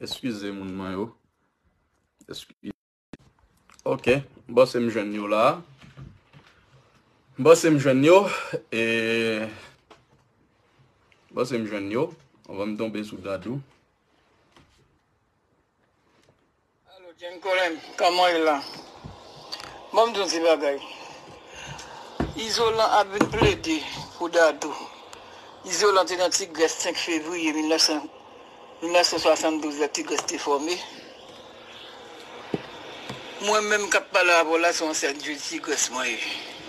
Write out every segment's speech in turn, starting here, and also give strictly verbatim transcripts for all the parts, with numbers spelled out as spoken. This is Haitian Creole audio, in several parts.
Eskize moun mwen yo. Eskize. Ok. Bon, se m jwenn yo la. Bon, se m jwenn yo. E, bon, se m jwenn yo. Anvan m tonbe sou Dadou. Alo, Jen Colin, kòman w ye la? Ban m di w yon ti bagay. Izolan ap vin plede pou Dadou. Izolan te nan Ti Grès senk fevriye mil nèf san, mil nèf san swasanndouz, lè Ti Grès te fòme. Mwen menm k ap pale avè w la, se yon ansyen jwè Ti Grès mwen ye.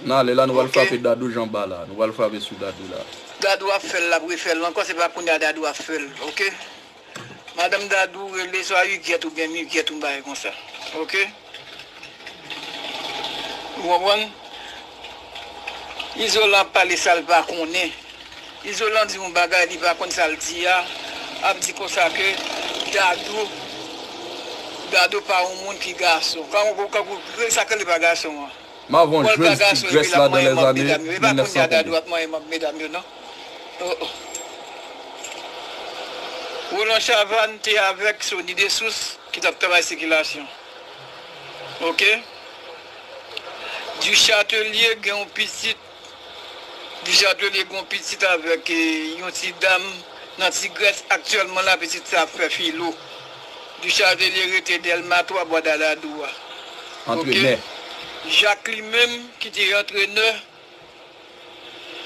N ale la, nou pral frape Dadou jan ba la. Nou pral frape sou Dadou la. Dadou ap fè l, l ap refè l ankò, se pa kounye a Dadou ap fè l, oke? Madanm Dadou rele swa Huguette oubyen Migyèt, yon bagay konsa. Oke? Ou konprann? Izolan ap pale sa l pa konnen. Izolan di yon bagay li pa konn sa l di a, ap di konsa ke Dadou, Dadou pa yon moun ki gason. Kankou, kankou, sa k rele pa gason an. M avè w jwenn Ti Grès la dan lèzane mil nèf san konbyen. Dadou ap manyen manm medam yo, non? Oh, oh. Roland Chavannes te avèk Sony Dessources ki t ap travay sikilasyon. Oke? Duchâtelier gen yon pitit. Duchâtelier gen yon pitit avèk, eh, yon ti dam nan Ti Grès. Aktyèlman la, pitit sa ap fè filo. Duchâtelier rete Dèlma twa, Bwa Dadadou a. Antrenè. Oke? Jacques li menm, ki te antrenè,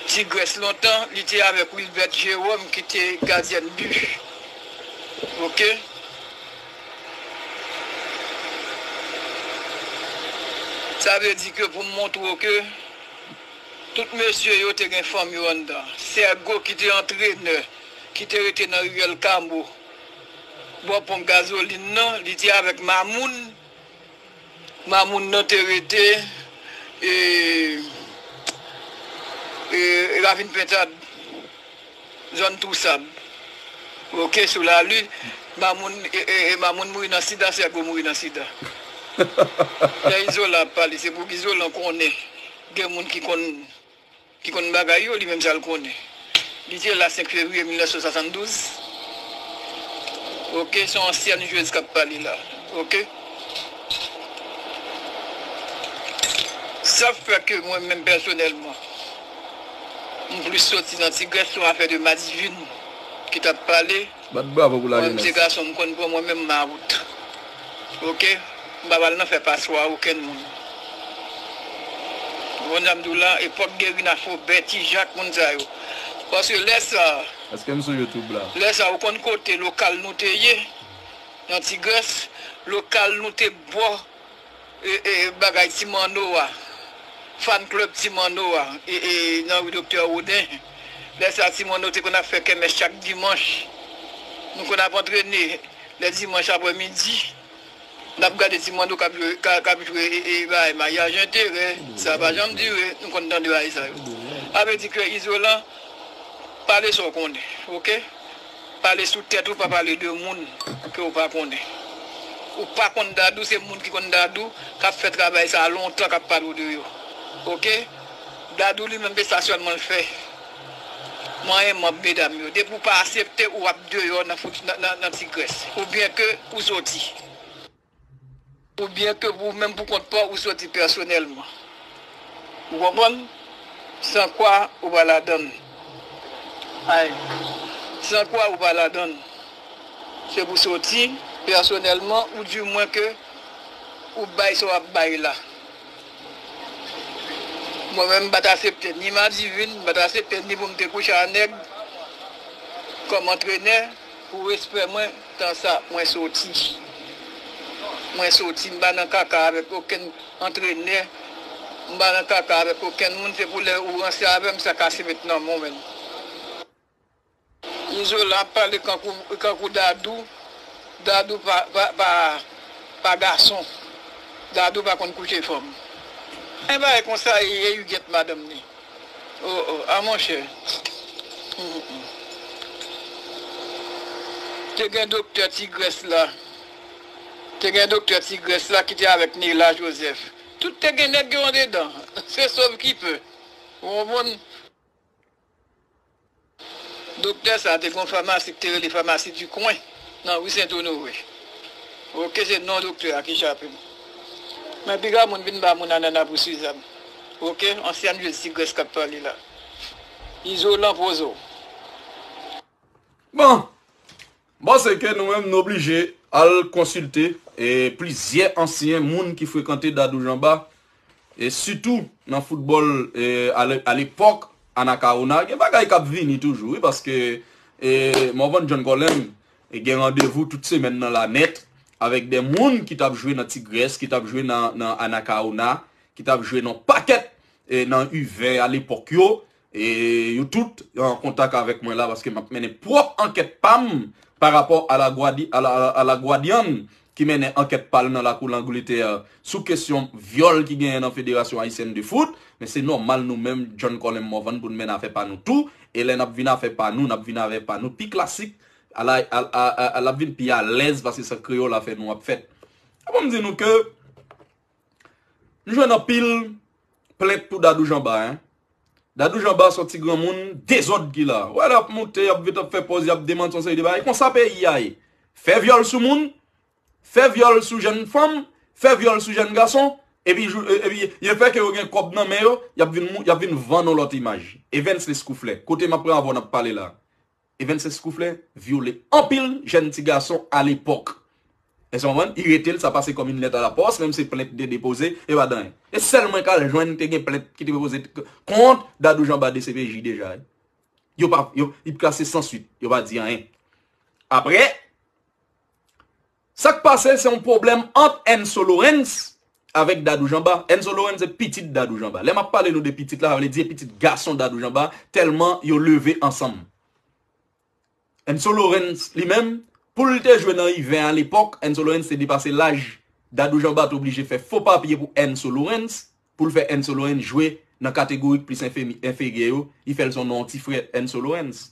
Ti Grès lontan, li te avèk Wilbert Jérôme ki te gadyèn bi. Oke? Sa vle di ke pou m montre w ke tout mesye yo te gen fanm yo anndan. Sergo ki te antrenè, ki te rete nan Riyèl Kamo, bò ponp gazolin nan, li te avèk Mamoun, Mamoun nan te rete, e, e, Ravin Pentad, zòn Tousab. Oke, sou Lali, Mamoun, e, e, e, Mamoun mouri nan sida, Sergo mouri nan sida. Lè Izolan ap pale, se pou Izolan konnen. Gen moun ki konn ki konn bagay yo, li menm sa l konnen. Li te la senk fevriye mil nèf san swasanndouz. Oke, se yon ansyèn jwèz k ap pale la. Oke? Sa fè ke mwen menm pèsonèlman, m plis soti nan Ti Grès, se yon afè de Madivin ki t ap pale. Bat bravo pou lajenès. Mwen menm se gason, m konn pran mwen menm mawout. Oke? M pa pral nan fè paswa a okenn moun. Ou konn sa m di w la, epòk Guerina Faubert, Ti Jak, moun sa yo. Paske lè sa a, èske m sou YouTube la? Lè sa a, ou konn kote lokal nou te ye, nan Ti Grès, lokal nou te bò e, e, bagay Ti Manno a, fan club Ti Manno a, e, e, nan ri Doktè Rodin. Lè sa a, Ti Manno te konn ap fè kèmès chak dimanch. Nou konn ap antrene lè dimanch aprèmidi. N ap gade Ti Manno k ap jwe, k ap, k ap jwe, e, e, bagay maryaj enterè. Sa pa janm dire, nou konn tande bagay sa yo. Sa vle di ke Izolan, pale sa w konnen, oke? Pale sou tèt ou, pa pale de moun ke w pa konnen. Ou pa konn Dadou, se moun ki konn Dadou, k ap fè travay sa a lontan, k ap pale w de yo. Oke? Dadou li menm, se sa sèlman l fè. Manyen manm medam yo. Depi w pa aksepte, ou ap deyò nan fout, nan, nan, nan Ti Grès. Oubyen ke ou soti. Oubyen ke ou menm pou kont pa w, ou soti pèsonèlman. Ou konprann? San kwa ou pa ladann. Ay. San kwa ou pa ladann. Se pou soti pèsonèlman, ou di mwen ke ou bay sa w ap bay la. Mwen menm, m pa t aksepte ni Madivin, m pa t aksepte ni pou m te kouche a nèg kòm antrenè, pou respè mwen, tan sa, mwen soti. Mwen soti, m pa nan kaka avèk okenn antrenè, m pa nan kaka avèk okenn moun, se pou lè ou ranse avè m, sa kase met nan men w menm. Izolan ap pale kankou, kankou Dadou. Dadou pa, pa, pa, pa gason. Dadou pa konn kouche fanm. Yon bagay konsa, e, e Huguette madanm li. Oh, oh, a monchè. Mm, mm. Te gen doktè Ti Grès la. Te gen doktè Ti Grès la ki te avèk Neyla Joseph. Tout te gen nèg yo andedan. Se sov ki pe. Ou konprann? Doktè sa a te gen yon famasi ki te rele Famasi di Kwen. Non, wi, Sent Onore. Oke, se non doktè a ki chape m. Men piga moun vin ba moun anana pou Suzanne. Oke, ansyèn jwez Ti Grès k ap pale la. Izolan pozo. Bon, bon, se ke nou menm nou oblije al konsilte e plizyè ansyen moun ki frekante Dadou Janba, e sitou nan foutbòl e, a le- a lepòk Anacaona. Gen bagay k ap vini toujou, wi, paske e, Morvan John Colem e, gen randevou tout semèn nan la nèt avèk de moun ki t ap jwe nan Ti Grès, ki t ap jwe nan, nan Anacaona, ki t ap jwe nan pakèt e, nan U ven a lepòk yo. E yo tout an kontak avèk mwen la paske m ap mennen pwòp ankèt pa m pa rapò a la Guadi, a la, a la Guadian ki mennen ankèt pa l nan lakou Langletè sou kesyon vyòl ki genyen nan Federasyon Ayisyèn de Foot. Men se nòmal nou menm, John Colem Morvan, pou n mennen afè pa nou tou. E lè n ap vin afè pa nou, n ap vin afè pa nou pi klasik. A la, a, a, a, a, l ap vin pi alèz paske se kreyòl afè nou ap fèt. Bon, m di nou ke m jwenn anpil plent pou Dadou Janba, en. Dadou Janba se yon ti granmoun dezòd ki la. Wè, l ap moute, y ap vit ap fè pòz, y ap demanti yon seri de bagay. Konsa peyi a ye. Fè vyòl sou moun, fè vyòl sou jèn fanm, fè vyòl sou jèn gason, epi, jou- e- epi yo fè ke yo gen kòb nan men yo, y ap vin, mou- y ap vin vann yon lòt imaj. Evens Lescouflair, kote m ap pran avè w n ap pale la. Evens Lescouflair vyole anpil jèn ti gason a lepòk. Èske w konprann? Li rete l, sa pase kòm une lettre à la poste, menm se plent de depoze, e pa dan anyen. E sèl mwen k al jwenn te gen plent ki te depoze kont Dadou Janba D C P J deja. Yo pa, yo, li klase san swit, yo pa di anyen. Apre, sa k pase, se yon pwoblèm ant Enso Lawrence avèk Dadou Janba. Enso Lawrence se pitit Dadou Janba. Lè m ap pale nou de pitit la, sa vle di pitit gason Dadou Janba, tèlman yo leve ansanm. Enso Lawrence, li menm, pou l te jwe nan U ven a lepòk, Enso Lawrence te depase laj. Dadou Janba te oblije fè fo papye pou Enso Lawrence, pou l fè Enso Lawrence jwe nan kategori k plis enfemi- enferyè yo, li fè l se yon non ti frè Enso Lawrence.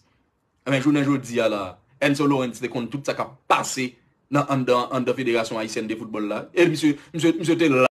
Enben, jounen jodi a la, Enso Lawrence te konn tout sa k ap pase nan anndan, anndan Federasyon Ayisyèn de Foutbòl la. E misye, misye, misye te la.